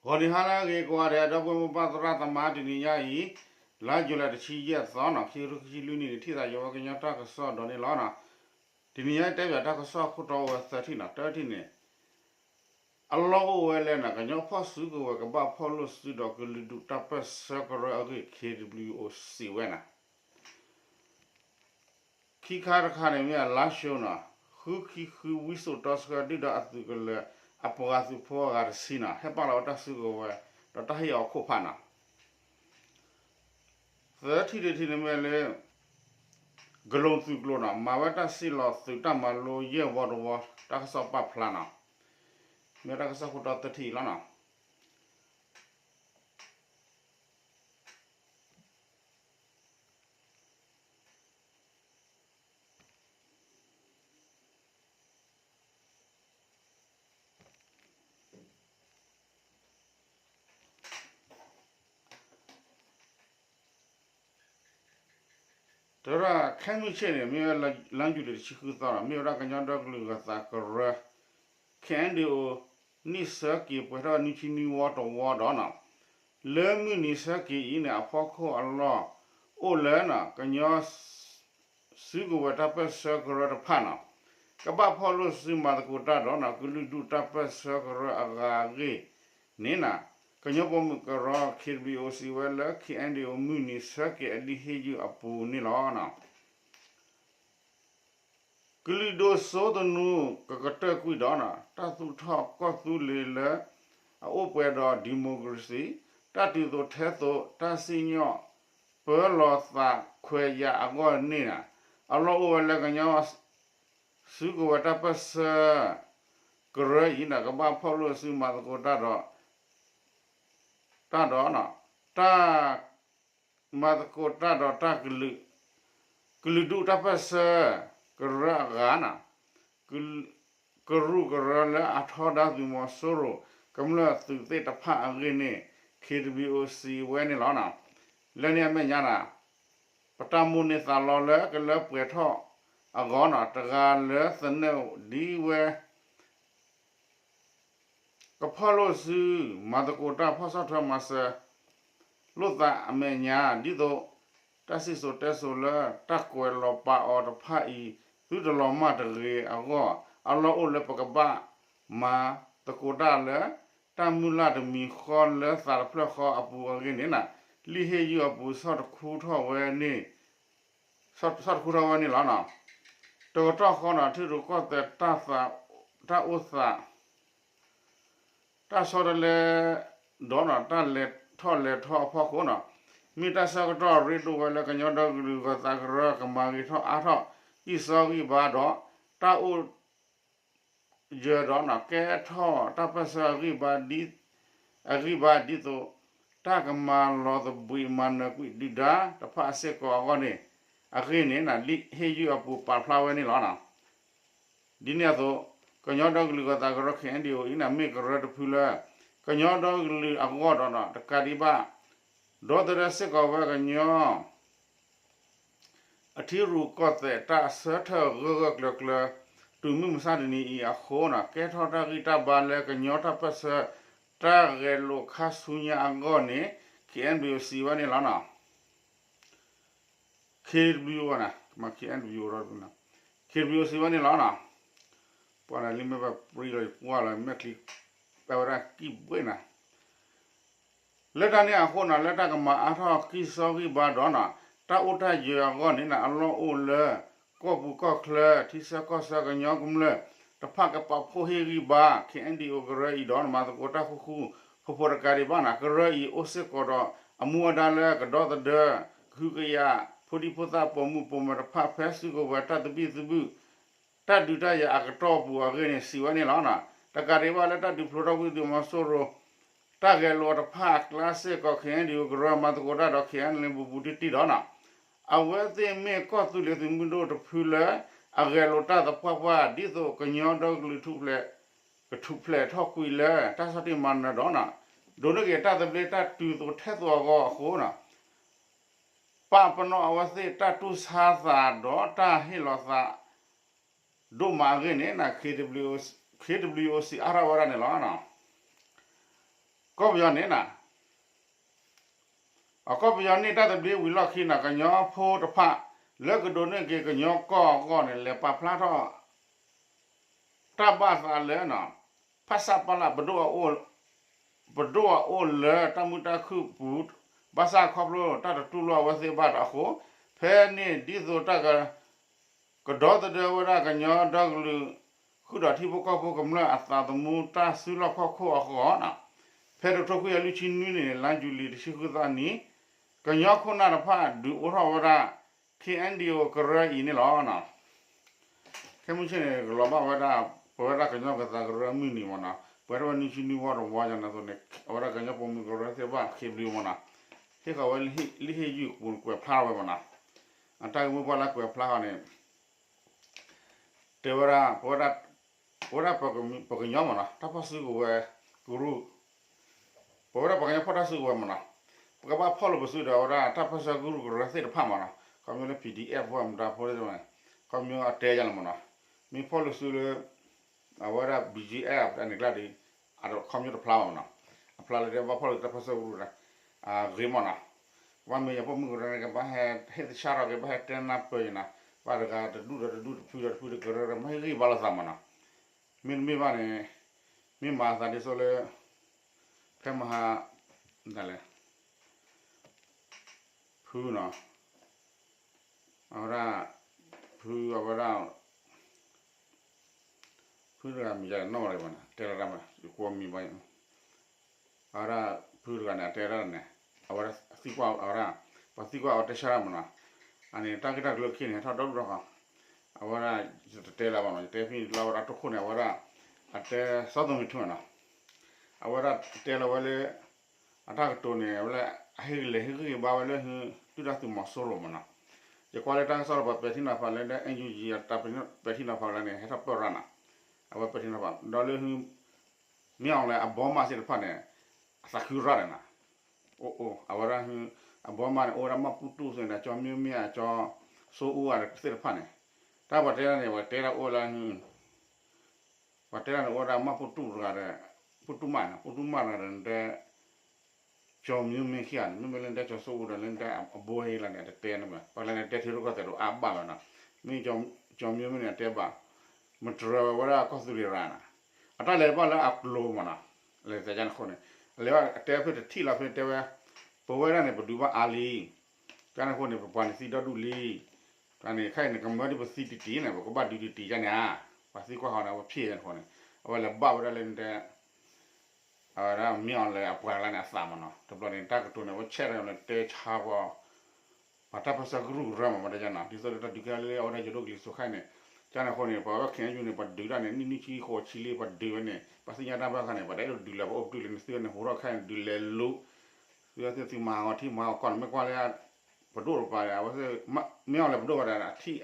ဂီၤနံၤဟါလၢအဂ့ၤကိးဂၤဒဲး ဒီပုၢ်ဝဲၢ်မိၢ်ပၢ်သရၣ်သမါ တနံၤညါအံၤ လါယူၤလံတဆံယဲၢ်သီနီၤ ခံကထိခံဆံလွံၢ်နံၣ်န့ၣ် ထံၣ်သးယဝဲကညီတၢ်ကစီၣ်ဒီးန့ၣ်လီၤ. တနံၤညါတဲဘၣ်တၢ်ကစီၣ်ခိၣ်တီဝဲသၢထံၣ်နီၤ တၢထံၣ်န့ၣ် အလီၢ်အိၣ်ဝဲလၢနီၤ ကညီဖီၣ်စုကဝဲၤကဘၣ်ဖီၣ်လိာ်စုဒီးကလုာ်ဒူၣ်တၢ်ပၢၢ်ဆၢကရၢအဂ့ၢ် KWO စံးဝဲနီၤ ခံခါတခါန့ၣ်မ့ၢ်အလါၡိနီၤ ဃုခံဃုဝံစိာ်တီဆှၢဒုၣ်ဒါအသုးကလၢၤ အပှၤသုးဖိအဂၤတဆံနီၤ ဟဲပာ်လီၤဝဲတၢ်စုကဝဲၤ ဒီးတၢ်ဟ့ၣ်အီၤခိၣ်ဖးနီၤ သၢထံၣ်တထံၣ်န့ၣ်မ့ၢ်လၢ ကလူးသုးကျိၤနီၤ မၤဝဲတၢ်စံၣ်လီၤသုးတၢ်မၤလိယဲၢ်ဝီတဝီ တၢ်ကစီၣ်ပာ်ဖျါနီၤ မ့ၢ်တၢ်ကစီၣ်ခိၣ်တီသၢထံၣ်အံၤလီၤနီၤ တရၣ်ခဲမုၢ်ဆ့ၣ်န့ၣ် မ့ၢ်ဝဲလါယူၤလံတဆံဃုသီနီၤ မ့ၢ်ဝဲဒၣ်ကညီဒီကလုာ်ဂၤသးကရၢ KNDO န့ၢ်ဆၢက့ၤပှဲၤထီၣ်နွံဆံနွံဝီတဝီဒီးနီၤ လၢမုၢ်နံၤဆၢက့ၤအံၤန့ၣ် အဖီခိၣ်အလီၢ် အိၣ်လၢနီၤ ကညီ စုကဝဲၤတၢ်ပၢၢ်ဆၢကရၢတဖၣ်နီၤ ကဘၣ်ဖီၣ်လိာ်စုမၤသကိးတၢ်ဒီးနီၤ ကလုာ်ဒူၣ်တၢ်ပၢၢ်ဆၢကရၢအဂၤအဂ့ၢ်န့ၣ်နီၤ ကညီပိာ်မုၣ်ကရၢ KWO စံးဝဲလၢ KNDO မုၢ်နံၤဆၢက့ၤအလံာ်ဟ့ၣ်ယုၢ်အပူၤန့ၣ်လီၤ. ကလုာ်ဒိၣ်စိသနူ ကကတၢၢ်ကွံာ်ဒီးနီၤ တၢ်သူၣ်ထီၣ်ကီၢ်သူလ့ၤလၢ အအိၣ်ပှဲၤဒီး democracy တၢ်တုၤသိးထဲသိး တၢ်စံၣ်ညီၣ်ပၢလီၤသးခွဲးယာ်အဂီၢ်န့ၣ်နီၤ အလီၢ်အိၣ်ဝဲလၢကညီ စုကဝဲၤတၢ်ပၢၢ်ဆၢ ကရၢအံၤနီၤ ကဘၣ်ဖီၣ်လိာ်စုမၤသကိးတၢ်ဒီး တၢ်ဒီး တၢ် မၤသကိးတၢ်ဒီးတၢ်ကလုာ် ကလုာ်ဒူၣ်တၢ်ပၢၢ်ဆၢ ကရၢအဂၤနီၤ ကရူၢ်ကရၢလၢအထီဒါသုးမီၤစိရိၤ ကမျၢၢ်သုးသ့ၣ်တဖၣ်အဂ့ၢ်န့ၣ် KWO စံးဝဲန့ၣ်လီၤ. လၢန့ၣ်အမဲာ်ညါနီၤ ပတၢ်မိၣ်န့ၢ်သးလီလၢကလၢပှဲၤထီၣ်အဂီၢ်နီၤ တဂၤလၢသနၢၣ်ဒ်ဝဲ ကဖီၣ်လိာ်စု မၤသကိးတၢ်ဖီၣ်ဆီၣ်ထွဲမၤစၢၤလိာ်သးအမဲာ်ညါ ဒ်သိး တၢ်စံၣ်စိၤတဲစိၤလၢတၢ်ကွဲးလီၤပာ်အီၤတဖၣ်အံၤ သုတလီၤမၢ်တဂ့ၤအဂီၢ် အလီၢ်အိၣ်လၢပကဘၣ်မၤသကိးတၢ်လၢ တၢ်မုၢ်လၢ်တမံၤဃီလၢသးတဖျၢၣ်ဃီအပူၤအဂ့ၢ်န့ၣ်နီၤ လံာ်ဟ့ၣ်ယုၢ်အပူၤဆီၣ်တခူထီၣ်ဝဲန့ၣ် ဆီၣ်တခူထီၣ်ဝဲန့ၣ်လီၤ. တကတီၢ်ဃီနီၤ ထံရူၢ်ကီၢ်သဲး တၢ်အိၣ်သး တၢ်ဆီတလဲ ဒီးနီၤ တၢ်လဲၤထီၣ်လဲၤထီအဖီခိၣ်နီၤ မ့ၢ်တၢ်ဆၢကတီၢ်ရ့ဒိၣ်ဝဲလၢကညီဒီကလုာ်ဂၤသးကရၢကမၤဂ့ၤထီၣ်အါထီၣ် ကံၢ်စီဂံၢ်ဘါဒီး တၢ်အိၣ် ယၢၤဒီးနီၤ ကဲထီၣ်တၢ်ပၢၢ်ဆၢအဂံၢ်ဘါဒ် အဂံၢ်ဘါဒ်သိး တၢ်ကမၤလီၤသဘှံးမၤနၢၤကွံာ်ဒုၣ်ဒါတဖၣ်အစ့ၢ်ကီးအဂီၢ်န့ၣ် အဂ့ၢ်န့ၣ်နီၤ လံာ်ဟ့ၣ်ယုၢ်အပူၤပာ်ဖျါဝဲန့ၣ်လီၤ. ဒ်န့ၣ်အသိး ကညီဒီကလုာ်ဂၤသးကရၢ KNDO အံၤန့ၣ် မ့ၢ်ကရၢတဖုလၢ ကညီဒီကလုာ်အဂီၢ်ဒီးနီၤ တကးဒံးဘၣ် ဒီသဒၢစ့ၢ်ကီးဝဲကညီ အထံရူၢ်ကီၢ်သဲးတၢ်အဆၢထၢၣ်ဂၢၢ်ဂၢၢ်ကျၢၤကျၢၤ တုၤမုၢ်မဆါတနံၤအံၤအဃိနီၤ ကဲထီၣ်တၢ်ဂံၢ်တၢ်ဘါလၢကညီတၢ်ပၢၢ်ဆၢ တၢ်ဂဲၤလိာ်ခါဆူညါအဂီၢ်န့ၣ် KNDO စံးဝဲန့ၣ်လီၤနီၤ. ခ့တဘျုးဝဲနီၤ မ့ၢ် KNDO ဒီး ခ့တဘျုးစံးဝဲန့ၣ်လီၤနီၤ. ပှၤန့ၣ်လံမ့ၢ်ဘၣ်ပြံလီၤယကွၢ်လီၤ မဲာ်ချံ ပဝဲဒၣ်ကံၢ်ဘှ့ၣ်နီၤ လၢတၢ်န့ၣ်အဃိနီၤ လၢတၢ်ကမၤအါထီၣ်ကံၢ်စီဂံၢ်ဘါဒီးနီၤ တၢ်အိၣ်တၢ်ယၢၤအဂီၢ်န့ၣ်နီၤ အလီၢ်အိၣ်လၢ ကီၢ်ပူၤကီၢ်ချၢ ထံဆၢကီၢ်ဆၢကညီကမျၢၢ်တဖၣ် ကပာ်ဖှိၣ်ဟ့ၣ်ဂံၢ်ဘါ KNDO ကရၢအံၤဒီး မၤသကိးတၢ်ဃူဃူဖိးဖိးတကးဒံးဘၣ်နီၤ ကရၢအံၤအိၣ်စ့ၢ်ကီးဒီး အမူအဒါလၢကဒီသဒၢ ကဟုကယာ် ဖိဒံဖိသၣ်ပိာ်မုၣ်ပိာ်မၢၤတဖၣ် ဖဲစုကဝဲၤတၢ်သဘံၣ်သဘုၣ် တၢ်ဒုးတၢ်ယၤအကတီၢ်အပူၤအဂ့ၢ်န့ၣ် စံးဝဲန့ၣ်လီၤ. တကးဒံးဘၣ်လၢတၢ်ဒုးဖျိထီၣ်ကွံာ်သုးမီၤစိရိၤ တၢ်ဂဲၤလိာ်အီၤတဖၣ်အကျါစ့ၢ်ကီး KNDO ကရၢမၤသကိးတၢ်ဒီး KNLA ပူၤပူၤတံၢ်တံၢ်ဒီးနီၤ အဝဲသ့ၣ်မ့ၢ်ကီၢ်သူလ့ၤသုးမုၢ်ဒိၣ်တဖုလၢ အဂဲၤလိာ်တၢ်သပှၢ်ပှၢ် ဒ်သိးကညီဒီကလုာ် ကထူၣ်ဖျဲးထီၣ်ကွံာ်လၢ တၢ်ဆီၣ်တံၢ်မၤနၢၤဒီးနီၤ ဒိးန့ၢ်က့ၤတၢ်သဘျ့တၢ်တုၤသိးထဲသိးအဂီၢ်အဃိနီၤ ပာ်ပနီၣ်အဝဲသ့ၣ်တၢ်တူၢ်ဆါသးဒီးတၢ်ဟ့ၣ်လီၤသး ဒိၣ်မးအဂ့ၢ်န့ၣ် KWO စံးအါထီၣ်ဝဲဒၣ်န့ၣ်လီၤ. ကီၢ်ပယီၤန့ၣ်နီၤ, အကီၢ်ပယီၤန့ၣ် တၢ်သဘျ့ဝံၤလီၢ်ခံနီၤ ကညီဖိတဖၣ် လၢကဒိးန့ၢ်က့ၤကညီကီၢ်အဂီၢ်န့ၣ် လဲၤပာ်ဖျါထီၣ် တၢ်ဘၣ်သးလၢ ဖဆပလ ပဒိၣ်အအိၣ်လၢတၢ်မုာ်တၢ်ခုၣ်ပူၤ ဘၣ်ဆၣ်ခီဖျိတၢ်တတူၢ်လိာ်အဝဲသ့ၣ်ဘၣ်အဃိ ဖဲန့ၣ်ဒ်သိးတၢ်က ကဒီသဒၢဝဲဒၣ်ကညီဒီကလုာ် ဃုာ်ဒီးထံဖိကီၢ်ဖိကမျၢၢ်အသးသမူတၢ်စုလီၢ်ခီၣ်ခိၣ်အဃိနီၤ, ဖဲတကထိခွံကယၤလွံၢ်ဆံနွံနံၣ်န့ၣ် လါယူၤလံတဆံဃုသီနံၤ ကညီခိၣ်နၢ်တဖၣ်ဒုးအိၣ်ထီၣ်ဝဲဒၣ် ခ့ၣ်အဲၣ်ယူၣ် ကရၢအံၤန့ၣ်လီၤ. ခဲမုၢ်ဆ့ၣ်န့ၣ် ကလီၤဘၣ်ဝဲဒၣ် ပဝဲဒၣ်ကညီကသးကရၢမုၢ်နံၤမ့ၢ်နီၤ, ပဝဲဒၣ်ဝဲနွံဆံနွံဝီတဝီညါန့ၣ်အသိးန့ၣ် အဝဲဒၣ်ကညီပိာ်မုၣ်ကရၢသ့ၣ်တဖၣ် ခ့ဘျုးမ့ၢ်နီၤ, ဟ့ၣ်ဃီၤဝဲလၢဟ့ၣ်ယုၢ်ပူၤန့ၣ် ကွဲးဖျါထီၣ်ဝဲမ့ၢ်နီၤ, အတၢ်ဂ့ၢ်မိၢ်ပှၢ်လၢကွဲးဖျါဃီန့ၣ် တဲဝဲဒၣ် ပဝဲဒၣ် ပဝဲဒၣ်ပကညီမ့ၢ်နီၤ တၢ်ဖီၣ်စုကဝဲၤကရူၢ် ပဝဲဒၣ်ပှၤကညီဖီၣ်တၢ်စုကဝဲၤမ့ၢ်နီၤ, ပကဘၣ်ဖီၣ်လိာ်ပစုဒီးဝဲဒၣ်တၢ်ဖီၣ်စုကရူၢ်ကရၢသ့ၣ်တဖၣ်မ့ၢ်နီၤ, ခီဖျိလၢ ပီၣ်ဒံၣ်အဲၣ် ဖိမတၤဖိသ့ၣ်တဖၣ်န့ၣ် ခီဖျိအတဲယါန့ၣ်မ့ၢ်နီၤ, မ့ၢ်ဖီၣ်လိာ်စုလၢ အဝဲဒၣ် ဘီၣ်ကၠံအၣ် အန့ၣ်ကျါဒီး အခီပညီတဖျါဘၣ်မ့ၢ်နီၤ, အဖျါလၢတဲဘၣ်ဖီၣ်လိာ်တၢ်ဖီၣ်စုကရူၢ်ဒီး ဂ့ၤမ့ၢ်နီၤ, ကဘၣ်မ့ၢ်ယပိာ်မုၣ်ကရၢန့ၣ် ကဘၣ်ဟဲဟ့ၣ်သဆၣ်ထီၣ်က့ၤ ဘၣ်ဟဲတဲနၢ်ပၢၢ်ယၤနီၤ, ဘၣ်တဂၤတဒူၣ်ဒီးတဒူၣ် တဖုဒီးတဖု တကရၢဒီး မ့ၢ်ဟ့ၣ်ဂံၢ်ဘါလိာ်သးမ့ၢ်နီၤ, မ့တမ့ၢ်ဘၣ်န့ၣ် မ့ၢ်မၤအသးဒ်သိးလၢ ဖဲမဟါ ဒ်လဲၣ် ဖုနီၤ, အဝဲဒၣ် ဖုအဝဲဒၣ် ဖုတဂၤမံၤယၤနီၣ်လၢၤဘၣ်န့ၣ် တဲလၢတၢ်မး ယကွီမံၤဘၣ် အဝဲဒၣ်ဖုတဂၤန့ၣ် အတဲဒၣ်န့ၣ် အဝဲဒၣ်သံကွၢ်အဝဲဒၣ် ပှၤသံကွၢ်အီၤတဲဆါတၢ်မ့ၢ်နီၤ, အန့ၣ် တၢ်ဂ့ၢ်တၢ်ကျိၤခံန့ၣ် ဟဲထီၣ်ဒီဒူၣ်ဒီထီ, အဝဲဒၣ် ယတတဲလၢၤဘၣ်နီၤ ယတဲဖဲလၢအဝဲဒၣ်တခိၣ်န့ၣ် အဝဲဒၣ် အတဲစီၤသိမ့ၣ်ထူနီၤ, အဝဲဒၣ်တဲလီၤဝဲလၢ အတၢ်ကတိၤန့ၣ် အဝဲလၢ အဟ့ၣ်ကလဲၤဟ့ၣ်ဂံၢ်ဘါဝဲလၢ သုးဒၣ်သုးမီၤစိရိၤမ့ၢ်နီၤ, ယကွၢ်လၢတၢ်ကစီၣ်လၢပှၤပဲာ်ထံနီၤဖးလၢ NUG အတၢ်ပဲာ်ထံနီၤဖးလၢန့ၣ် ဟဲထီၣ်ပၢၢ်ရၣ်နီၤ, အဝဲပဲာ်ထံနီၤဖး ဒီးလၢ မ့ၢ်အီၤလဲၣ် အဘီမးသ့ၣ်တဖၣ်န့ၣ် အသးခုရၣ်ဒီးနီၤ, အိၣ်အိၣ် အဝဲဒၣ် အဘီမးန့ၣ် အိၣ်ဝဲဒၣ်မးပူၤတူၣ်သ့ၣ်န့ၣ် ကၠီမ့မ့ၢ်အကၠီ စိအူအသ့ၣ်တဖၣ်န့ၣ်, တၢ်ပှၤတဲဒၣ်န့ၣ် ပှၤတဲဒၣ်အိၣ်လၢ ပှၤတဲဒၣ်န့ၣ် အိၣ်ဝဲဒၣ်မးပူၤတူၣ်တဂၤဒီး ပူၤတူၣ်မးနီၤ ပူၤတူၣ်မးတဂၤဒီးနတဲ ကၠီမ့မ့ၢ်ခံဂၤန့ၣ် မ့မ့ၢ်လၢနတဲကၠီစိအူဒီးလၢနတဲအဘိဟ့လၢန့ၣ် အတတဲန့ၣ်ဘၣ် ပှၤလၢနတဲထံရူၢ်ကီၢ်သဲးတအိၣ်အါဘၣ်လီၤနီၤ, မ့ၢ်ကၠီမ့မ့ၢ်န့ၣ် အတဲဘၣ် မတြၢၤဝဲဒၣ်ကီၢ်သူလ့ၤရၤနီၤ, အတၢ်လဲၤဘၣ်လၢအကျိၤမ့ၢ်နီၤ, လဲၤသးကန့ၣ်အဃိန့ၣ် အလဲၤဘၣ်တဲဖဲတထံၣ်လီၤဖဲတဲဝဲ ပဝဲဒၣ်န့ၣ် ပဒုးဘၣ်အါလံ ကန့ၣ်အဃိန့ၣ် ပပှၤန့ၣ်သံဒီဒူၣ်လံ, န့ၣ် ခဲအံၤန့ၣ် ကမၢဒ်ပသံတံၢ်တံၢ်န့ၣ် ပကဘၣ်ဒုးတံၢ်တံၢ်ယါန့ၣ်ဧါ, ပှၤသံကွၢ်ဃီန့ၣ် အဝဲဖံးန့ၣ်အဃိန့ၣ် အဝဲလဲၤဘၣ်ဝဲဒၣ်လၢနတဲ အဝဲဒၣ်မ့ၢ်အီၤလဲၣ်အပှၤလၢန့ၣ်အသးမ့ၢ်နီၤ, တဘျီန့ၣ် တၢ်ကတိၤန့ၣ် အဝဲဆဲးတၢ်န့ၣ် တဲဆါဝဲ ပှၤတၢ်ပၢဆှၢကရူၢ်ကရၢမ့ၢ်ဝဲဒၣ်ယါနီၤ, ဒ်သိးလၢတၢ်ဒုးကဲလၢအဝဲဒၣ်ယိၤဒိၣ်ကလံၤစိးခါန့ၣ်, ကန့ၣ်အဃိန့ၣ် ပှၤဝဲ ခ့ၣ်အဲၣ်ယူၣ်န့ၣ် ပှၤဒုးတၢ်န့ၣ် နံၣ်နွံဆံဃိးဆံလံ ပှၤဒုးဝဲန့ၣ် ပှၤသ့ၣ်ညါတၢ်ဘၣ်ခါန့ၣ် ပှၤတအဲၣ်ဒိးဒုးလၢၤ ပအိၣ်ပတုာ်လၢနသုဝဲန့ၣ် ဟူးထီၣ်ခါန့ၣ် ဒုးလဲၤလူၤ သုဝဲသ့ၣ်သုမၤဟးဂီၤထံမၤဟးဂီၤကီၢ်န့ၣ် မ့ၢ်ကွၢ်လၢ ပဒိၣ်တပၤန့ၣ် အဝဲသ့ၣ် မ့ၢ်အီၤလဲၣ်ပဒိၣ်ဝဲဒၣ်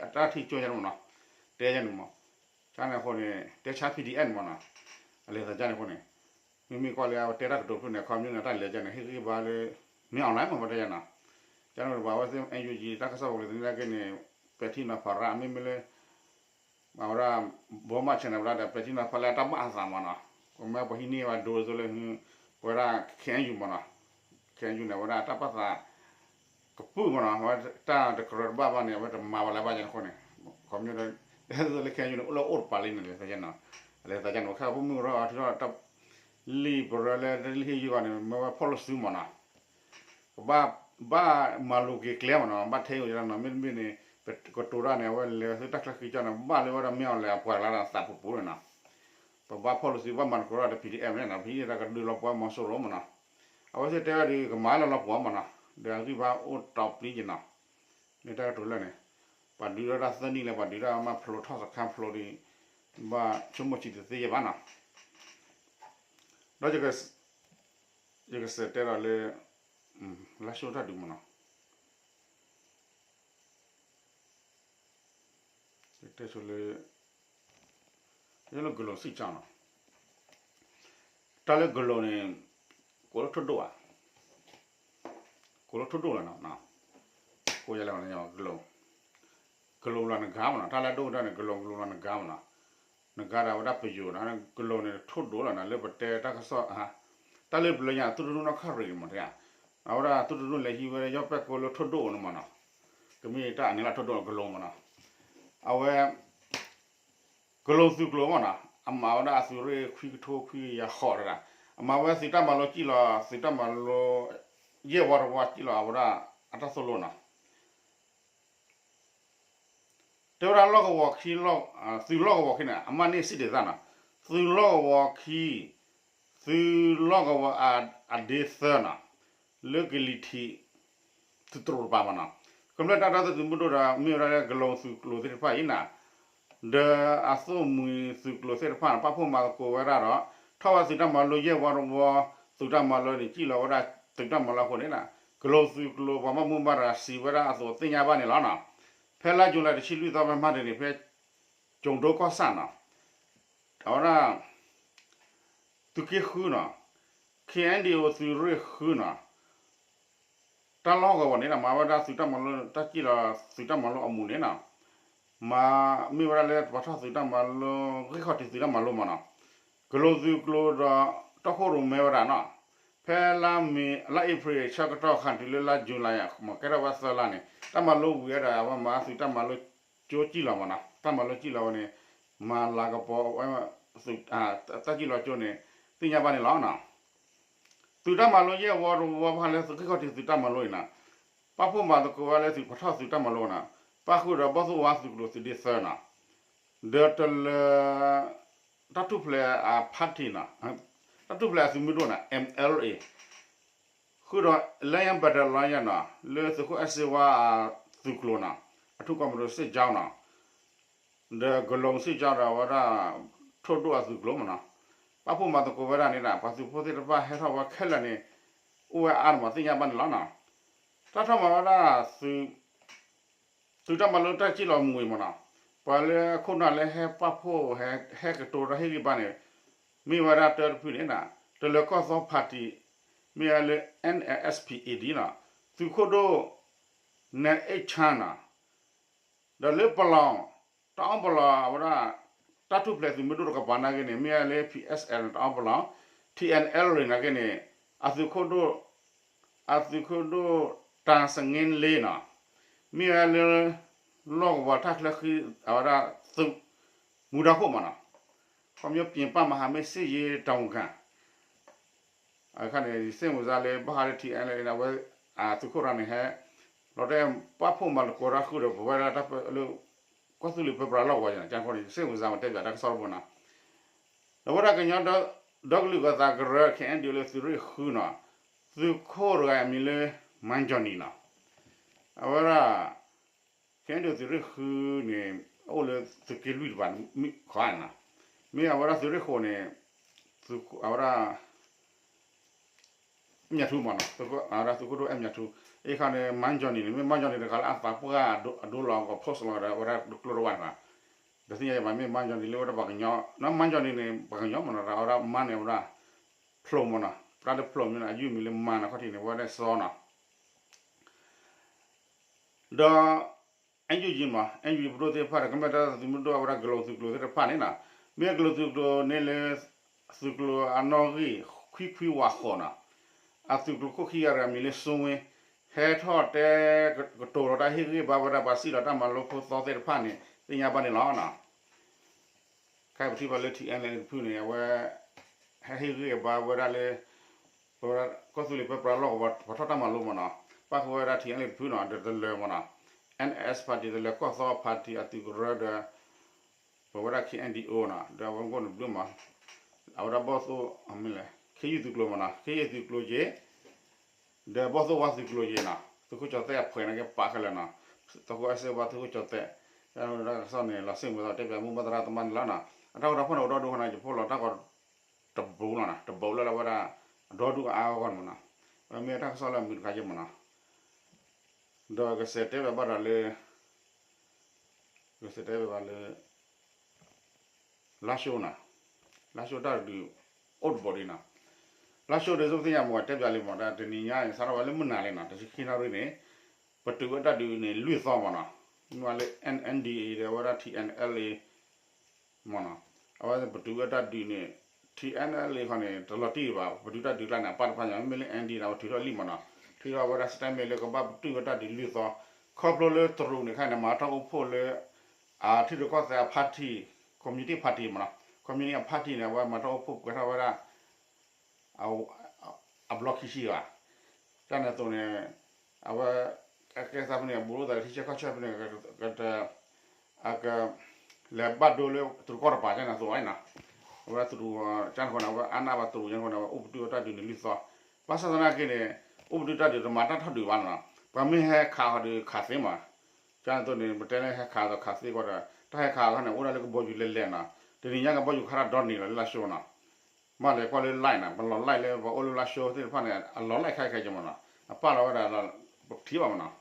အတၢ်ထံၣ်ကၠိယါန့ၣ်မ့ၢ်နီၤ, တဲယါန့ၣ်မ့ၢ် ကန့ၣ်အဃိန့ၣ် တဲဆါ ပီၣ်ဒံၣ်အဲၣ် န့ၣ်မ့ၢ်နီၤ, အလဲၤသးကန့ၣ်အဃိန့ၣ် မ့မ့ၢ်ကွၢ်လၢအဝဲတဲတၢ်ကတိၤဖုၣ်န့ၣ် ခီပညီန့ၣ် တၢ်လဲၤကန့ၣ် ဟ့ၣ်ဂံၢ်ဘါလၢ မ့ၢ်အီၤလဲၣ်မ့ၢ်ဝဲတဲယါနီၤ, ကန့ၣ်ပှၤဝဲသ့ၣ် NUG တၢ်ကစီၣ်ပူၤလၢသန့ၤက့န့ၣ် ပဲာ်ထံနီၤဖးရၣ် မ့မ့ၢ်လၢ အဝဲဒၣ် ဘီမးဆဲးန့ၣ် ဝဲဒၣ်ဒီး ပဲာ်ထံနီၤဖးလၢအတၢ်ဘၣ်အသးမ့ၢ်နီၤ, ပမ့ၢ်ပှၤဟံးန့ၢ်ဝဲဒိသိးလၢ ပဝဲဒၣ် ခ့ၣ်အဲၣ်ယူၣ် မ့ၢ်နီၤ, ခ့ၣ်အဲၣ်ယူၣ် န့ၣ် အဝဲဒၣ်တၢ်ဘၣ်သး ကပုၢ်မ့ၢ်နီၤ, အဝဲတၢ်တကြၢးတဘၣ်ဘၣ်န့ၣ် အဝဲတမၤဝဲလၢၤဘၣ်ယါန့ၣ်အဃိန့ၣ်, ခီပညီဒီး ဒ်သိးလၢ ခ့ၣ်အဲၣ်ယူၣ် န့ၣ် အိၣ်လၢအိၣ်တပၤလံန့ၣ် လဲၤသးကန့ၣ်, လဲၤသးကန့ၣ် ပှၤခဲဖိမုၣ်ကရၢအီၤထံထီၣ်တၢ် လံာ်ပရၢလၢလံာ်ဟ့ၣ်ယုၢ်အီၤန့ၣ် မ့ၢ်ဝဲဖီၣ်လိာ်စုမ့ၢ်နီၤ, ကဘၣ် ဘၣ်မၤလိၤက့ၤကျဲမ့ၢ်နီၤ, ဘၣ်ထဲအံၤနီၤ, မ့တမ့ၢ်န့ၣ် ပကတိၤတၢ်န့ၣ် အဝဲလဲၤသုးတၢ်ချၢဃံကၠီန့ၣ် ဘၣ်လၢဝဲဒၣ်မ့ၢ်အီၤလဲၣ် အပှၤကလါဒီးသးပူၤပူၤန့ၣ်နီၤ, ပဘၣ်ဖီၣ်လိာ်စု ဘၣ်မၤသကိးတၢ်ဒီး ပီၣ်ဒံၣ်အဲၣ် န့ၣ်နီၤ, ပီၣ်ဒံၣ်အဲၣ် တၢ်ကဒုးလီၤပှီၢ်မီၤစိရိၤမ့ၢ်နီၤ, အဝဲသ့ၣ်တဲဝဲဒီး ကမၤလၢလီၤပှီၢ်မ့ၢ်နီၤ, ဒီးအဂံၢ်ဘါအိၣ်တီပျံၤက့ၤနီၤ, မ့ၢ်တၢ်ကတိၤလၢာ်န့ၣ်, ပှၤဒုးထီၣ်တၢ်သၢနံၣ်လၢ ပှၤဒုးတၢ်မၤဖျိးထီၣ်စခါဖျိးဒီး, ဘၣ်ဆိကမိၣ်ဆံးတသ့ယဲၢ်ဘၣ်နီၤ, ဒီး ယကစံးတဲဒီးလၢ လါၡိတၢ်ဒုးမ့ၢ်နီၤ, ယတဲဆိလၢ ယလၢကလိၤစံၣ်ကၠီနီၤ, တၢ်လၢကလိၤန့ၣ် ကိးလၢထိၣ်ဒိၣ်ဧါ, ကိးလၢထိၣ်ဒိၣ်လီၤနီၤ, ကိးယၤလၢကလိၤ ကလိၤလီၤနဂၤမ့ၢ်နီၤ, တၢ်လၢဒိၣ်ကတၢၢ်န့ၣ် ကလိၤ ကလိၤလီၤနဂၤမ့ၢ်နီၤ, နဂၤဒီးဝဲဒၣ်ပယိၤနီၤ, ကလိၤန့ၣ်ထိၣ်ဒိၣ်လီၤနီၤ, လၢပတဲတၢ်ကစီၣ် တၢ်လၢပလၢညါသုးတရူၢ်နီၢ်ခရံာ်မးတဲ, အဝဲဒၣ်သုးတရူၢ်လဲၤဟံးဝဲဒၣ်ယီၢ်ပဲၣ်ကိလၢထိၣ်ဒိၣ်န့ၣ်မးနီၤ, ကမ့ၢ်တၢ်အန့ၣ်လၢထိၣ်ဒိၣ်ကလိၤမးနီၤ, အဝဲ ကလိၤသုးကျိၤမးနီၤ, အမၤဝဲဒၣ်အသုးရ့ၣ်ခွံကထိခွံကယၤဃိးတဒၣ်, အမၤဝဲသုးတၢ်မၤလိစံၣ်လီၤ သုးတၢ်မၤလိ ယဲၢ်ဝီတဝီစံၣ်လီၤအဝဲဒၣ်အတၢ်သိၣ်လိနီၤ. တဲဝဲဒၣ်လီၢ်ကဝီၤခံ, သုးလီၢ်ကဝီၤခံန့ၣ် အမၤန့ၢ်စံၣ်ဒ်သၣ်နီၤ, သုးလီၢ်ကဝီၤခံ, သုးလီၢ်ကဝီၤအဒ့သၢနီၤ, လၢကလံၤထံး သုးတရူးတပၤမးနီၤ, ကမျၢၢ်တၢ်ဒီသဒၢသုးမုၢ်ဒိၣ်ဒီး မ့ၢ်ဝဲဒၣ်လၢကလိၤသုးကျိၤသ့ၣ်တဖၣ်အံၤနီၤ, ဒီးအသိၣ်မှံၤသုးကျိၤသ့ၣ်တဖၣ်န့ၣ် ပာ်ဖှိၣ်မၤသကိးဝဲဒၣ်ဒီး ထီၣ်ဝဲသုးတၢ်မၤလိယဲၢ်ဝီတဝီ, သုးတၢ်မၤလိန့ၣ် စံၣ်လီၤဝဲဒၣ်သုးတၢ်မၤလိအဃိန့ၣ်နီၤ, ကလိၤသုးကျိၤပှၤဘၣ်မူဘၣ်ဒါစံးဝဲဒၣ်အသိးသ့ၣ်ညါဘၣ်န့ၣ်လီၤနီၤ. ဖဲလါယူၤလံတဆံလွံၢ်သီဖဲမဟါတနံၤန့ၣ် ဖဲ ကၠိၤဒိကီၢ်ဆၣ်နီၤ, အဝဲဒၣ် သုးက့ဃုနီၤ, KNDO သုးရ့ၣ်ဃုနီၤ, တၢ်လီၢ်ကဝီၤန့ၣ်နီၤ မၤဝဲဒၣ်သုးတၢ်မၤလိ တၢ်စံၣ်လီၤသုးတၢ်မၤလိအမူးန့ၣ်နီၤ, မ့ၢ်ဝဲဒၣ်လၢပှၤထီၣ်သုးတၢ်မၤလိ ဂံၢ်ခီၣ်ထံးသုးတၢ်မၤလိမးနီၤ, ကလိၤသုးကျိၤဒီးတီခိၣ်ရိၣ်မဲဝဲဒၣ်နီၤ, ဖဲလါမ့ၤ လါအ့ဖြ့ၣ်ဆၢကတီၢ်ခါတုၤလၢလါယူၤလံ မ့ၢ်ကဲထီၣ်ဝဲသၢလါန့ၣ် တၢ်မၤလိဝံၤဝဲဒီး အဝဲမၤသုးတၢ်မၤလိကၠိစံၣ်လီၤမးနီၤ, တၢ်မၤလိစံၣ်လီၤဝဲန့ၣ် မၤလၤကပီၤဝဲ တၢ်စံၣ်လီၤကၠိန့ၣ် သ့ၣ်ညါဘၣ်န့ၣ်လီၤနီၤ. သုးတၢ်မၤလိယဲၢ်ဝီတဝီဘၣ်ဃးလၢသုးက့ၢ်ခီၣ်ထံးသုးတၢ်မၤလိအံၤနီၤ, ပာ်ဖှိၣ်မၤသကိးဝဲလၢသုးပှၤထီၣ်သုးတၢ်မၤလိနီၤ, ပၣ်ဃုာ်ဒီးဘီၣ်သိၣ်ဝါသုးကျိၤသုးဒ့သၢနီၤ, ဒီးတလၢၤ တၢ်ထူၣ်ဖျဲးအ party နီၤ, တၢ်ထူၣ်ဖျဲးအသုးမုၢ်ဒိၣ်နီၤ MLA ဃုာ်ဒီး Lion Battalion နီၤ လၢသုးခိၣ်အဲၣ်စ့ဝါအသုးကျိၤနီၤ, အထူးကွပ်ကဲစစ်ကြောင်းနီၤ, ဒီးကလိၤစစ်ကြောင်းဒီးအဝဲဒၣ် ထိၣ်ဒိၣ်အသုးကျိၤမးနီၤ, ပာ်ဖှိၣ်မၤသကိးဝဲဒၣ်န့ၣ်ဒီး ပှၤသုးဖိသ့ၣ်တဖၣ်ဟဲထီၣ်ဝဲခဲလၢာ်န့ၣ် အိၣ်ဝဲအါန့ၣ်မး သ့ၣ်ညါဘၣ်န့ၣ်လီၤနီၤ. တၢ်ထီၣ်မၤဝဲဒၣ် သုးတၢ်မၤလိတၢ်စံၣ်လီၤမူးအံၤမးနီၤ, ပှၤလၢခိၣ်နၢ်လၢဟဲပာ်ဖှိၣ် ဟဲကတိၤတၢ်ဟ့ၣ်ဂံၢ်ဘါန့ၣ် မ့ၢ်ဝဲဒၣ်တၢတဖုန့ၣ်နီၤ, တလၢၤကီၢ်သီ party မ့ၢ်ဝဲလၢ NLD-S P-A-D နီၤ, သုးခိၣ်ဒိၣ် နဲအ့ၣ်ခၠၣ်နီၤ, ဒီးလၢပလီၢ် တအီပလီၢ်အဝဲဒၣ် တၢ်ထူၣ်ဖျဲးသုးမုၢ်ဒိၣ်တကပၤနာ်က့န့ၣ် မ့ၢ်ဝဲလၢ P S L တအီပလီၢ်, T N L နာ်က့န့ၣ် အသုးခိၣ်ဒိၣ် အသုးခိၣ်ဒိၣ် တၢ်စင့လ့နီၤ, မ့ၢ်ဝဲလၢ လီၢ်ကဝီၤတၢ်ချၢဃံ အဝဲဒၣ်သုး မူဒါခိၣ်မးနီၤ, ခီပညီပြင်ပမဟာမိတ်စစ်ရေးတာဝန်ခံ အခါန့ၣ် ယစ့ၣ်မုၢ်စါလၢ ဘၣ်ဃးလၢ ထံအဲၣ်လၢ အဝဲ အသုးခိၣ်ရၢ်န့ၣ်ဟဲ လီၤတဲာ်ပာ်ဖှိၣ်မၤသကိးတၢ်ဃုာ်ဒီး ပဝဲဒၣ်တၢ်လၢ ကီၢ်သူလ့ၤပၢပြးလီၢ်ကဝီၤယါန့ၣ် ကၢ်ခီန့ၣ် ယစ့ၣ်မုၢ်စါမ့ၢ်တဲပၠးတၢ်ကစီၣ်တဘိနီၤ, ဒီးဝဲဒၣ်ကညီဒီကလုာ်ဂီၢ်သးကရၢ KNDO လၢသုးရ့ၣ်ဃုနီၤ, သုးခိၣ်တဂၤအမံၤလၢ မၢ်ကၠီၣ်နံၤနီၤ, အဝဲဒၣ် KNDO သုးရ့ၣ်ဃုန့ၣ် အိၣ်လၢသုးက့လွံၢ်တပၤ မ့ၢ်ခီနီၤ, မ့ၢ်အဝဲဒၣ်သုးရ့ၣ်ဃုန့ၣ် အဝဲဒၣ် အဲၣ်မြထူမးနီၤ, အဝဲဒၣ်သုးခိၣ်ဒိၣ်အဲၣ်မြထူ, အံၤခါန့ၣ် မၢ်ကၠီၣ်နံၤန့ၣ် မ့ၢ်မၢ်ကၠီၣ်နံၤတဂၤလၢအသးပှၢ်အဒိလီၤကီး post လီၤဒီး အဝဲဒၣ်ကျိတဝၢ်န့ၣ်, ဒီးသ့ၣ်ညါယဘၣ်မ့ၢ်မၢ်ကၠီၣ်နံၤလၢဝဲဒၣ်ပှၤကညီ, မၢ်ကၠီၣ်နံၤန့ၣ် ပှၤကညီမးနီၤ, အဝဲဒၣ်မၢ်န့ၣ် အဝဲဒၣ် ဖျိးမးနီၤ, ပှၤလၢဖျိးမ့ၢ်နီၤ အယုၢ်မံၤလၢမၢ်နီၤ ခီၣ်ထံးန့ၣ် အဝဲဒၣ်စီနီၤ ဒီး NUG မး NUG ပဒိၣ်သ့ၣ်တဖၣ်ဒီး ကမျၢၢ်တၢ်သးသုးမုၢ်ဒိၣ် အဝဲဒၣ်ကလိၤသုးကျိၤသ့ၣ်တဖၣ်န့ၣ်နီၤ, မ့ၢ်ကလိၤသုးကျိၤန့ၣ်လၢ သုးကျိၤအနီၣ်ဂံၢ် ခွံခွံဝးဃိးနီၤ, အသုးကျိၤခိၣ်ခံဂၤတဂၤမံၤလၢ စိဝ့, ဟဲထီၣ်တဲကတိၤဒီးတၢ်ဟ့ၣ်ဂံၢ်ဘါဝဲဒၣ်ပှၤစံၣ်လီၤတၢ်မၤလိဖိသီသ့ၣ်တဖၣ်န့ၣ် သ့ၣ်ညါဘၣ်န့ၣ်လီၤနီၤ. ခဲအံၤပထံၣ်ဘၣ်လၢ ထံအဲၣ်လၢတဖုန့ၣ် အဝဲ ဟဲဟ့ၣ်ဂံၢ်ဘါဝဲဒၣ်လၢ ပဝဲဒၣ်ကီၢ်သူလ့ၤပၢပြးလီၢ်ကဝီၤ ပှၤထီၣ်တၢ်မၤလိမးနီၤ, ပၣ်ဃုာ်ဝဲဒၣ် ထံအဲၣ်လၢတဖုနီၤ ဒီးတလၢၤမးနီၤ, NS party တလၢၤကီၢ်သီ party အသုးကရၢဒီး ပဝဲဒၣ် KNDO နီၤ ဒီးအဝဲကိးန့ၣ်ဘျုးမး, အဝဲဒၣ်ဘီၣ်သိၣ် မ့ၢ်လဲၣ် ခ့ယုၢ်သုးကျိၤမးနီၤ ခ့ယုၢ်သုးကျိၤက့ၤ ဒီးဘီၣ်သိၣ်ဝါသုးကျိၤက့ၤနီၤ သုးခိၣ်ကၠီၤသဲၣ်အဖှဲးနာ်က့ပာ်ခဲလၢာ်နီၤ, သုးခိၣ်အဲၣ်စ့ဝါသုးခိၣ်ကၠီၤသဲၣ်, တၢ်ကစီၣ်န့ၣ် လီၤစ့ၣ်မုၢ်သီတဲပၠးမိၢ်ပၢ်သရၣ်သမါန့ၣ်လီၤနီၤ, အတၢ်ကီတၢ်ဖီၣ်န့ၣ် အိၣ်ဒီဒူၣ်ဃီနီၤ ယဖိလီၤတၢ်ကီ တဘိလီၤနီၤ တဘိလၢလၢဝဲဒၣ် အဒီဒူၣ်အါအါဂီၢ်ဂီၢ်မးနီၤ, မ့ၢ်တၢ်ကစီၣ်လၢအမုာ်တခါယဲၢ်မးနီၤ, ဒီးကစဲးတဲဘၣ်ဘၣ်ဒီးလၢ ကစဲးတဲဘၣ်ဘၣ်လၢ လါၡိနီၤ, လါၡိတၢ်ဒုးအိၣ်တဘိဒံးနီၤ, လါၡိဒီး စူၢ်သ့ၣ်ညါမ့ၢ်တဲပၠးလံမး တၢ်တနံၤညါန့ၣ် စးထီၣ်ဝဲလၢမုၢ်နၤလံနီၤ တဆံခံနၣ်ရံၣ်န့ၣ် ပတုာ်ဝဲတၢ်ဒုးန့ၣ် လွံၢ်သီမးနီၤ, မ့ၢ်ဝဲလၢ MNDAA ဒီးအဝဲဒၣ် ထံအဲၣ်လၢ မးနီၤ, အဝဲပတုာ်ဝဲတၢ်ဒုးန့ၣ် ထံၣ်အဲၣ်လၢဃီန့ၣ် တလီၤတံၢ်ဘၣ် ပဒုးတၢ်ဒုးကျါန့ၣ် အပၢ်တဖၣ်ညါ မ့မ့ၢ်လၢ ND န့ၣ် အဝဲထုးထီၣ်လံမးနီၤ, ထုးထီၣ်ဝဲဒၣ် statement လၢကဘၣ်ပတုာ်ဝဲတၢ်ဒုးလွံၢ်သီ, ခီဖျိလၢတရူးန့ၣ်ခါန့ၣ် မၤထီၣ်အိၣ်ဖှိၣ်လၢ ထံရူၢ်ကီၢ်သဲးအ party, communist party မးနီၤ, communist party န့ၣ် အဝဲမၤထီၣ်အိၣ်ဖှိၣ်ပှဲၤထီၣ်ဝဲဒၣ် အ block ခံဆံဘၣ်, ကန့ၣ်အသိးန့ၣ် အဝဲ အကဲသးဖဲန့ၣ် ဘူးလိာ်သးလၢထံဆၢကီၢ်ဆၢဖဲန့ၣ် က အက လဲၤဘၣ်ဒိလၢတရူးကီၢ်တပၤကန့ၣ်အသိးနီၤ, အဝဲတရူးကန့ၣ်ဃီန့ၣ် အဝဲအါနၢ်ဘၣ်တရူးကန့ၣ်ဃီန့ၣ် အဝဲအိၣ်ပတုာ်ဝဲတၢ်ဒုးန့ၣ်လွံၢ်သီ, ဘၣ်ဆၣ်သနာ်က့န့ၣ် အိၣ်ပတုာ်တၢ်ဒုးတမၤတၢ်ထီၣ်ဒုးဘၣ်နီၤ, ပှၤမ့ၢ်ဟဲခးဃီဒီးခးသ့မး, ကန့ၣ်အသိးန့ၣ် ပတဲလၢဟဲခးဒီးခးသ့ဃီဒီး တၢ်ဟဲခးအခါန့ၣ် အိၣ်ဒၣ်လၢကဘီယူၤလဲၤလဲၤနီၤ, တနံၤညါကဘီယူၤခးတၢ်ဒီနံၤလီၤလၢလါၡိနီၤ မ့ၢ်လဲၤကွၢ်လၢ live န့ၣ် ပလီၤ live လၢပှၤအိၣ်လၢလါၡိသ့ၣ်တဖၣ်န့ၣ် အလီၤ live ခဲခဲကဲမးနီၤ, အပာ်လီၤဝဲဒၣ် ပထံၣ်ဘၣ်မးနီၤ,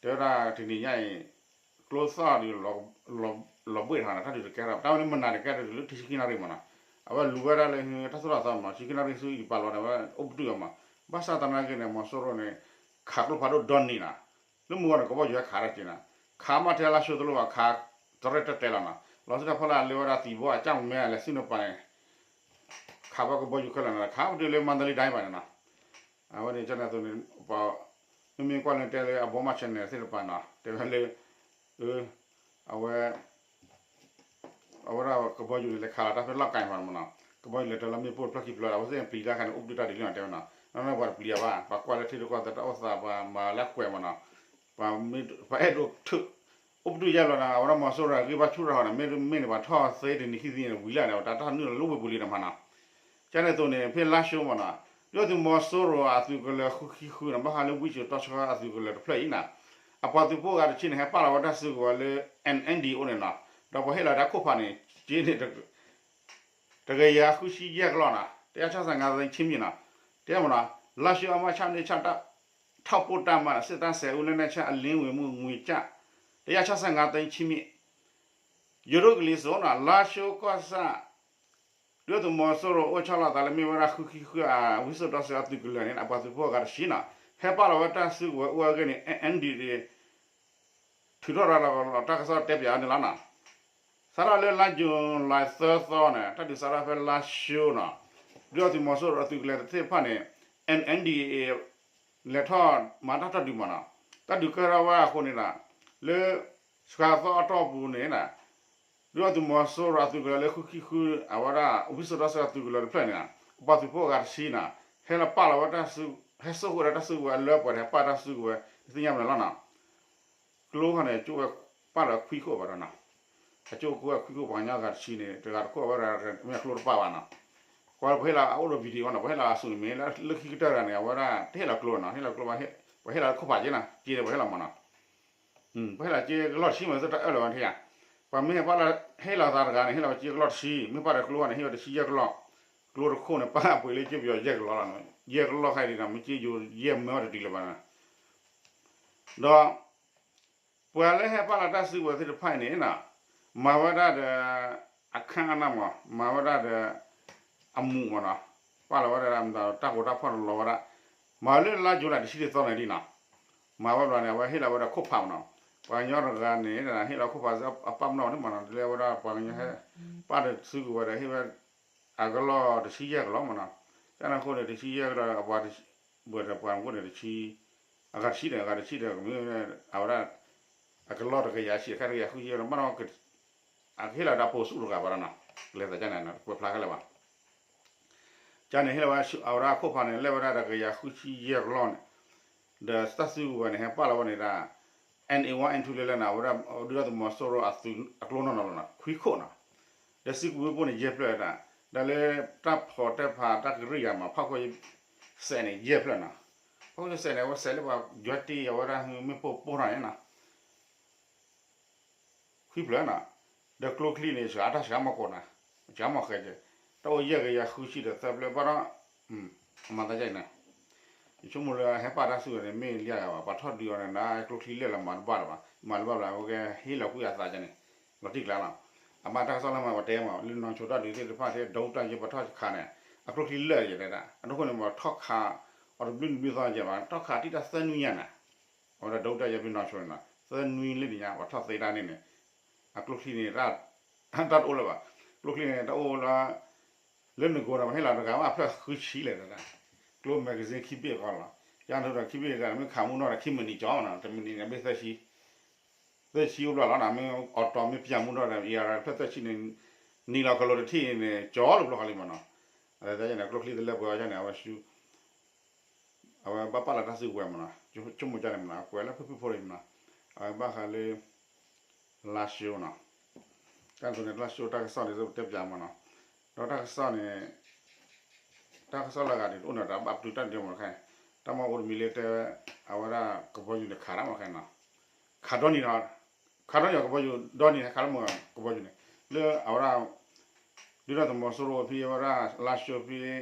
တဲဝဲဒၣ်တနံၤညါအံၤ ကျိသီၣ်ဒုး လီၤဘှ့ၣ်ထီၣ်န့ၣ် တၢ်ဒုးတကဲထီၣ် တၢ်ဝဲန့ၣ်မနၤတကဲဒုးလၢထံဆံခံနၣ်ရံၣ်မးနီၤ, အဝဲလူၤဝဲဒၣ်လၢတၢ်သိၣ်တၢ်သီမးနီၤ, ဆံခံနၣ်ရံၣ်ဆူအံၤပာ်လီၤန့ၣ် အဝဲအိၣ်ပတုာ်အီၤမး, ဘၣ်ဆၣ်သနာ်က့န့ၣ် မီၤစိရိၤန့ၣ် ခးကျိဖးဒိၣ်ဒီနံၤနီၤ, လၢမုၢ်ဂီၤန့ၣ် ကဘီယူၤဟဲခးတၢ်က့ၤနီၤ, ခးမးထဲလါၡိတလိၣ်ဘၣ် ခးတရဲၣ်တတဲလီၤနီၤ, လီၤစုတၢ်ဖီလာ်လၢဝဲဒၣ်သံၣ်ဘီအကၠၣ်မဲလဲၤဆူနပၤန့ၣ် ခးဘၣ်ကဘီယူၤခဲလၢာ်နီၤ, ခးပတုာ်လၢမါတလံဒၣ်ဘၣ်န့ၣ်နီၤ, အဝဲန့ၣ်ကန့ၣ်အသိးန့ၣ် ပှၤ မ့မ့ၢ်ကွၢ်လၢတဲလၢအဘီမး channel သ့ၣ်တဖၣ်နီၤ တဲဝဲလၢ အဝဲ အဝဲဒၣ်ကဘီယူၤန့ၣ် လဲၤခးလီၤတၢ်ဖဲလီၢ်ကၤမးနီၤ, ကဘီယူၤလဲၤတၢ်လၢမ့ၣ်ပိၢ်တဖျၢၣ်ခံဖျၢၣ် အဝဲသ့ၣ်ပျံၤတၢ်ခါန့ၣ် အိၣ်ပတုာ်တၢ်ဒ်န့ၣ်နီၤ တဲဝဲနီၤ, နီၢ်နီၢ်ပှၤတပျံၤအီၤဘၣ် ပှၤကွၢ်လၢထံရူၢ်ကီၢ်သဲးတၢ်အိၣ်သး ပှၤမၤလၢကွဲးမးနီၤ, ပှၤ ပှၤအဲၣ်ဒိးထုး အိၣ်ပတုာ်ယဲၢ်လီၤနီၤ, အဝဲဒၣ်မီၤစိရိၤအဂံၢ်ဘါဆူၣ်ထီၣ်ဟီန့ၣ် မ့တမ့ၢ်န့ၣ် ပှၤထီၣ်သ့တနံၤခံသံန့ၣ် ဝံၤလၢ်န့ၣ် တၢ်တၢ်နုာ်လီၤလၢဝ့ၢ်ပူၤလံတမးနီၤ, ကန့ၣ်အသိးန့ၣ် ဖဲလါၡိမးနီၤ, ဒုၣ်ဒါသုးမီၤစိရိၤအသုးကလၢၤဃုခံဃုနီၤ ဘၣ်ဃးလၢဝံစိာ်တီဆှၢအသုးကလၢၤတဖျၢၣ်အံၤနီၤ, အပှၤသုးဖိအဂၤတဆံန့ၣ် ဟဲပာ်လီၤဝဲတၢ်စုကဝဲၤလၢ NND အိၣ်န့ၣ်နီၤ, ဒီးပှၤဟ့ၣ်လီၤတၢ်ခိၣ်ဖးန့ၣ် က့န့ၣ် တကယၤဃုဆံယဲၢ်ကလီၢ်နီၤ, တယၤဆၣ်စၢ်ငါးသိန်းချံမ့ၢ်နီၤ, တဲမးနီၤ, လါၡိအမါဆၣ်န့ၣ်ဆၣ်တၢ် ထောက်ပို့တၢ်မးနီၤ, စစ်တပ်ဆယ်ဦး လက်နက်ချအလင်းဝယ်မှုငွေကျပ် တယၤဆၣ်စၢ်ငါးသိန်းချံမ့ၢ် ယိၤဒိၣ်ကလံၤစိးနီၤ, လါၡိကီၢ်ဆၣ် ဒုၣ်ဒါသုးမီၤစိရိၤအိၣ်ဆီလီၤသးလၢမ့ၢ်ဝဲဒၣ်ဃုခံဃုအဝံစိာ်တီဆှၢအသုးကလၢၤန့ၣ် အပှၤသုးဖိအဂၤတဆံနီၤ, ဟဲပာ်လီၤဝဲတၢ်စုကဝဲၤအိၣ်အဂ့ၢ်န့ၣ် NND ထုးထီၣ်ရၤလီၤတၢ်ကစီၣ်တဲပၠးအီၤန့ၣ်လီၤနီၤ, စးထီၣ်လၢလါယူၤလံသၢသီန့ၣ် တၢ်ဒုးစးထီၣ်ဖဲလါၡိနီၤ, ဒုၣ်ဒါသုးမီၤစိရိၤအသုးကလၢၤသ့ၣ်တဖၣ်န့ၣ် NND လဲၤထီၣ်မၤတၢ်ထီၣ်ဒုးမးနီၤ, တၢ်ဒုးကဲထီၣ်ဝဲအဃိန့ၣ်ဒီး လၢ စှၤသီအတီၢ်ပူၤန့ၣ် ဒုၣ်ဒါသုးမီၤစိရိၤအသုးကလၢၤလၢဃုခံဃု အဝဲဒၣ်ဝံစိာ်တီဆှၢအသုးကလၢၤတဖျၢၣ်န့ၣ် ပှၤသုးဖိအဂၤတဆံနီၤ ဟဲလီၤပာ်လီၤဝဲတၢ်စု ဟဲစိာ်ဃုာ်ဝဲဒၣ်တၢ်စုကဝဲၤအလၢပှဲၤဒီး ဟဲပာ်တၢ်စုကဝဲၤ သ့ၣ်ညါမးန့ၣ်လီၤနီၤ, ကျိခီန့ၣ် ကၠိဝဲပာ်လီၤခွံခိၣ်ဘၣ်ဒီးနီၤ, အကၠိကဝဲခွံခိၣ် ပှၤကညီဂၤတဆံန့ၣ် တဂၤတခိၣ်ဝဲဒၣ် မ့ၢ်အကျိတပာ်ဘၣ်နီၤ, ကွၢ်ပှၤဟ့ၣ်လီၤအအိၣ်ဒီး video နီၤ ပှၤဟ့ၣ်လီၤအဆူၣ်န့ၣ်မ့ၢ်လၢခံကတၢၢ်တဂၤန့ၣ် အဝဲဒၣ်တဟ့ၣ်လီၤကျိနီၤ ဟ့ၣ်လီၤကျိ ပှၤဟ့ၣ်လီၤခိၣ်ဖးက့နီၤ က့ဒီးပှၤဟ့ၣ်လီၤမးနီၤ ပှၤဟ့ၣ်လီၤက့ကလီၢ်တဆံမး သတၢ်အၢၣ်လီၤဝဲထံဧါ, ပှၤမ့ၢ်ဟဲပာ်လီၤဟ့ၣ်လီၤသးတဂၤန့ၣ် ဟ့ၣ်လီၤဝဲက့ကလီၢ်တဆံ, မ့ၢ်ပာ်ဒီးကျိန့ၣ် ဟ့ၣ်ဝဲတဆံယဲၢ်ကလီၢ်, ကျိတခိၣ်န့ၣ် ပာ်ပှ့ၤလၢက့ပယီၤယဲၢ်ကလီၢ်လီၤ, ယဲၢ်ကလီၢ်ခဲအံၤဒီး မ့ၢ်က့ယိၤယဲၢ်မၢဝဲတတုၤလၢၤဘၣ်နီၤ, ဒီး ပှၤလၢဟဲပာ်လီၤတၢ်စုကဝဲၤသ့ၣ်တဖၣ်အံၤန့ၣ်နီၤ, မၤဝဲဒၣ်ဒီး အခန်းအနားမး မၤဝဲဒၣ်ဒီး အမူးမးနီၤ, ပာ်လီၤဝဲဒၣ် တၢ်ကိးတၢ်ဖီၣ်န့ၣ်လီၤဝဲဒၣ်, မၤလၢလါယူၤလံတဆံတသီန့ၣ်လံနီၤ, မၤဝဲဘျီန့ၣ် အဝဲဟ့ၣ်လီၤဝဲဒၣ်ခိၣ်ဖးမးနီၤ, ပှၤကညီတဂၤန့ၣ် ဟ့ၣ်လီၤခိၣ်ဖး အပာ်ပနီၣ်န့ၣ်မးနီၤ လၢအဝဲဒၣ်ပှၤကညီဟဲ ပာ်ဒီးစုကဝဲၤဒီးဟ့ၣ်ဝဲ အကလီၢ်တဆံယဲၢ်ကလီၢ်မးနီၤ, ကန့ၣ်အဃိန့ၣ် တဆံယဲၢ်ကလီၢ် အပှၤ ဘၣ်ဒီးပှၤမူန့ၣ် တဆံ အဂၤတဆံဒီး အဂၤတဆံဒီး ကမ့ၢ် အဝဲဒၣ် အကလီၢ်တကယၤဆံ အခါတကယၤဃုဆံဒီး မ့ၢ်နီၤ အကဟ့ၣ်လီၤဒၣ်ပိာ်ဆူၣ်တဂၤဘၣ်ဒီးနီၤ, ကလဲၤသးဒ်န့ၣ် ကွဲးဖျါခဲလၢာ်ဘၣ်. ကန့ၣ်ဟ့ၣ်လီၤဝဲ အဝဲဒၣ်ခိၣ်ဖးန့ၣ် လဲၢ်ဝဲဒၣ်တကယၤဃုဆံယဲၢ်ကလီၢ်န့ၣ်, ဒီးတၢ်စုကဝဲၤန့ၣ် ဟဲပာ်လီၤဝဲန့ၣ်ဒၣ် N A one N two လဲၣ်လဲၣ်န့ၣ် အဝဲဒၣ် ဒုၣ်ဒါသုးမီၤစိရိၤအသုးအကျိနီၢ်နီၢ်လီၤနီၤ ခွံခိၣ်နီၤ, ဒီးစုကဝဲၤဖိန့ၣ် ယဲၢ်ဖျၢၣ်ဒၣ်, ဒီးလၢတၢ်ဖီၣ်တၢ်ဖးတၢ်ကရံၣ်ယါမး ဖီၣ်ခိၣ်စဲးန့ၣ် ယဲၢ်ဖျၢၣ်နီၤ, ဖီၣ်ခိၣ်စဲးန့ၣ် အဝဲစဲးလၢပှၤယွၤတ့ၢ်အဝဲဒၣ်မ့ၣ်ပိၢ်ပိၢ်ထီၣ်န့ၣ်နီၤ ခွံဖျၢၣ်နီၤ, ဒီးကျိချံန့ၣ် စှၤတၢ်စှၤမီၢ်ကိးနီၤ, စှၤမီၢ်ဃဲးကဲ, တၢ်အိၣ်ယဲၢ်ကယၤဃုဆံဒီးသၢဖျၢၣ်ဘၣ်ဒီး, အမၤသးဒ်န့ၣ်, ယဆိကမိၣ်လၢဟဲပာ်တၢ်စုကဝဲၤန့ၣ် မ့ၢ်လံဧါဘၣ်, ပှၤထီၣ်ဒုးအီၤန့ၣ် ကျိချံလဲၢ်လီၤမၤတဘၣ်လၢၤဘၣ်, မၤတဘၣ်လၢၤ အဝဲကဟ့ၣ်လီၤကွံာ်အသးဒ်န့ၣ်, လီၤတံၢ်ကျါလီၤ. အမၤတၢ်ကစီၣ်လၢမၤပှၤတဲမး လၢနီၢ်ဆိတၢ်ဒုးသ့ၣ်တဖၣ်ထဲ ဒိတၢ်ယဲၢ်ပှၤထီၣ်ခးန့ၣ်, အကျိချံလဲၢ်ယဲၢ်ဒၣ်, အဒိဃိန့ၣ် ပှၤထီၣ်ခးအီၤတဘျုးတဘျုးသီယဲၢ်ဘၣ်, ထီၣ်ခးတံၢ်တၢ်သၢနွံညါန့ၣ် အဝဲဒၣ်ဒိတၢ်ယဲၢ်ဖဲနီၢ်ဆိန့ၣ်နီၤ, သၢနွံလၢညါ ပှၤထီၣ်သ့တၢ်န့ၣ်န့ၣ်, အကျိချံန့ၣ် တၢ်တအိၣ်လၢၤဘၣ်, ကျိချံန့ၣ် တၢ်အိၣ်လၢ လၢနကိးဒီး ပဟ့ၣ်လီၤတဂၤဘၣ်ဖျၢၣ်ဃုဆံလဲၣ်, ကျိ magazine ခံဘ့ၣ်ဃီလီၤ. ယၤန့ၣ်ဒီးခံဘ့ၣ်တဂၤန့ၣ် မ့ၢ်ခးမူနီၢ်ဒီး ခံမံးနံးကၠီမနီၤ, တမံးနံးန့ၣ် ဘ့ၣ်သၢဆံ, သၢဆံအိၣ်ဘျီလီၤနီၤ, မ့ၢ်အီၣ်တီမ့ၢ်ပၠးမူနီၢ်ဒီး ယၤဖျၢၣ်သၢဆံန့ၣ် နံၤလီၤကလိၤတထံၣ်န့ၣ် ကၠီလီၤဘျီဃီလံမနီၤ. အဝဲန့ၣ် ကျိချံသလဲပှဲၤအီၤန့ၣ် အဝဲ အဝဲဘၣ်ပာ်လီၤတၢ်စုကဝဲၤမနီၤ, ဆိကမိၣ်ကန့ၣ်မနီၤ, အကွဲးလၢဖုၣ်ဖုၣ်ဖိန့ၣ်မနီၤ, အဝဲဘၣ်ဃးလၢ လါၡိနီၤ, တၢ်န့ၣ် လါၡိတၢ်ကစီၣ်န့ၣ် တဲပၠးမနီၤ, ဒီးတၢ်ကစီၣ်န့ၣ် တၢ်ကစီၣ်လၢအဂၤန့ၣ် တအိၣ်နီၤ တၢ်ဘၣ်ပတုာ်တၢ်ဒ်မနီၤခဲအံၤ, တၢ်မၤအိၣ်တမံၤလၢတဲဝဲ အဝဲဒၣ်ကဘီယူၤန့ၣ်ခးတၢ်မနီၤခဲအံၤနီၤ, ခးဒီနံၤဒီး ခးဒီနံၤဒီးကဘီယူၤ ဒီနံၤခးလၢမုၢ်ကဘီယူၤန့ၣ် လၢအဝဲဒၣ် ဒုၣ်ဒါသုးမီၤစိရိၤဖဲအဝဲဒၣ် လါၡိဖဲ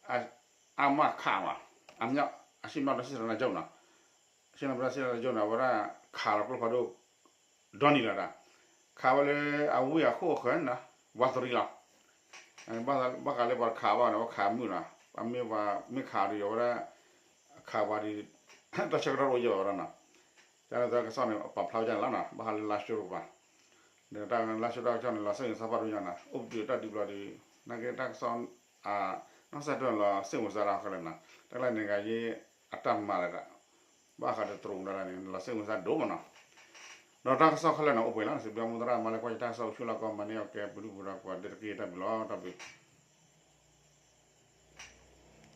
အါမးခးမး, အမ့ၢ် အရှေ့မြောက်တိုင်းစစ်ဌာနချုပ်နီၤ, အရှေ့မြောက်တိုင်းစစ်ဌာနချုပ်န့ၣ် အဝဲဒၣ်ခးလီၤကျိဖးဒိၣ် ဒီနံၤလီၤဒၣ်, ခးဝဲလၢအဝ့ၢ်အခိၣ်အဃၢၤန့ၣ်နီၤ, ဝါသရံလီၤ. ဘၣ်ဃးလၢပှၤတခးဘၣ်န့ၣ် အဝဲခးမုၢ်နီၤ, အမ့ၢ်ပှၤမ့ၢ်ခးဒီး အဝဲဒၣ် ခးပှၤဒီး တၢ်ဆၢကတီၢ်တအိၣ်ယဲၢ်ဘၣ်ဝဲဒၣ်နီၤ. ကန့ၣ်တၢ်ကစီၣ်န့ၣ် ပာ်ဖျါဝဲဒ်န့ၣ်လီၤနီၤ, ဘၣ်ဃးလၢလါၡိတကပၤ, ဒီးတၢ်လါၡိတၢ်ကစီၣ်န့ၣ် လီၤစိတ်ဝင်စားဘၣ်ဒိညါနီၤ, အိၣ်ပတုာ်တၢ်ဒုးဘျီဒီး နာ်က့တၢ်ကစီၣ် အ နောက်ဆက်တွဲ လီၤစိတ်ဝင်စားတၢ်ခဲလၢာ်နီၤ, တၢ်လၢန့ၣ်ဂၤယ့ အတၢ်မၤလၢဒၣ် ဘၣ်ဃးဒီးတရူးဒၣ်န့ၣ် လီၤစိတ်ဝင်စားဒိၣ်မနီၤ. ဒီးတၢ်ကစီၣ်ခဲလၢာ်န့ၣ် အိၣ်ပှဲၤလီၤ, စံးဘျုးမူသရၣ် မၤလၢကွၢ်ယတၢ်ကစီၣ်အိၣ်ဆူၣ်လီၢ်ကီ မၤန့ၢ်အီၤကဲ ပဒုၣ်ပဒါကိးဂၤဒဲးတက့ၢ် တၢ်ဘျုးလီၤ တၢ်ဘျုး